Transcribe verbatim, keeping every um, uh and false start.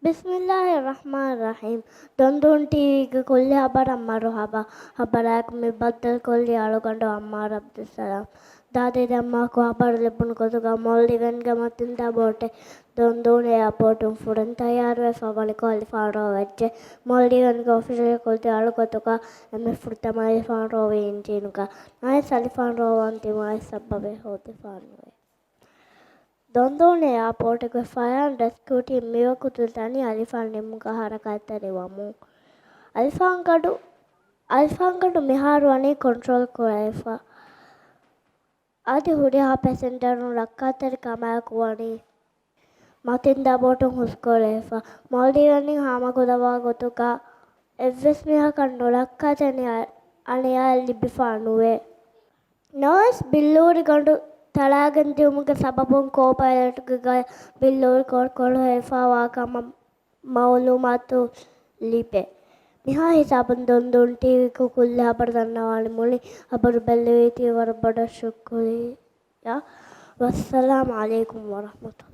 ބިސްމިއްލާހި ރަޙްމާނި ރަޙީމް. ދޮންދޫން ޓީވީގެ ކުއްލި ހަބަރަށް މަރުޙަބާ. ހަބަރާއެކު މި ބައްދަލުކޮށްލީ އަޅުގަނޑު އައްމާރު ޢަބްދުއްސަލާމް. ދާދި ދެންމާކު ހަބަރު ލިބުނު ގޮތުގަ މޯލްޑިވް އެންގެ މަތިންދާ ބޯޓެއް ދޮންދޫން އެއާޕޯޓުން ފުރަން ތައްޔާރުވެފަ ވަނިކޮށް އަލިފާން ރޯވައްޖެ. މޯލްޑިވް އެންގެ އޮފިޝަލް ކުއްލި އަޅުގަތުގަ އެންމެ ފުރަތަމަ އަލިފާން ރޯވީ އިންޖީނުގަ. ނައިސް އަލިފާން ރޯވަން ދިމާވި ސަބަބެއް ހޯދިފާނުވޭ. ދޮންދޫން އެއާޕޯޓުގެ ފަޔާން ރެސްކިއު ޓީމް މިވަގުތު ދަނީ އަލިފާން ނިމުމުގަ ހަރަކާތްތެރިވަމުން. އަލިފާންގަޑު، އަލިފާންގަޑު މިހާރު ވަނީ ކޮންޓްރޯލް ކުރެވިފަ. އަދި ހުރިހާ ޕެސެންޖަރުން ރައްކާތެރިކަމާއެކު ވަނީ މަތިންދާ ބޯޓުން ހުސްކުރެވިފަ. މޯލްޑިވް އެން ހާމަކުރައްވާ ގޮތުގަ އެއްވެސް މީހަކަށް ނުރައްކާތެރި އަނިޔާ ލިބިފާނުވޭ. ނައިސް ބިއްލޫރިގަނޑު ތަޅާގެން ދިއުމުގެ ސަބަބުން ކޯޕައިލަޓްގެ ގަޔަށް ބިއްލޫރި ކޯޓްކޮޅު ހިފާވާ ކަމަށް މައުލޫމާތު ލިބޭ. މިހާ ހިސާބުން ދޮންދޫން ޓީވީގެ ކުއްލި ހަބަރު ދަންނަވާލި މުޅި ހަބަރު ބެއްލެވީތީ ވަރަށް ބޮޑަށް ޝުކުރިއްޔާ. ވައްސަލާމް ޢަލައިކުމް ވަރަޙްމަތުﷲ.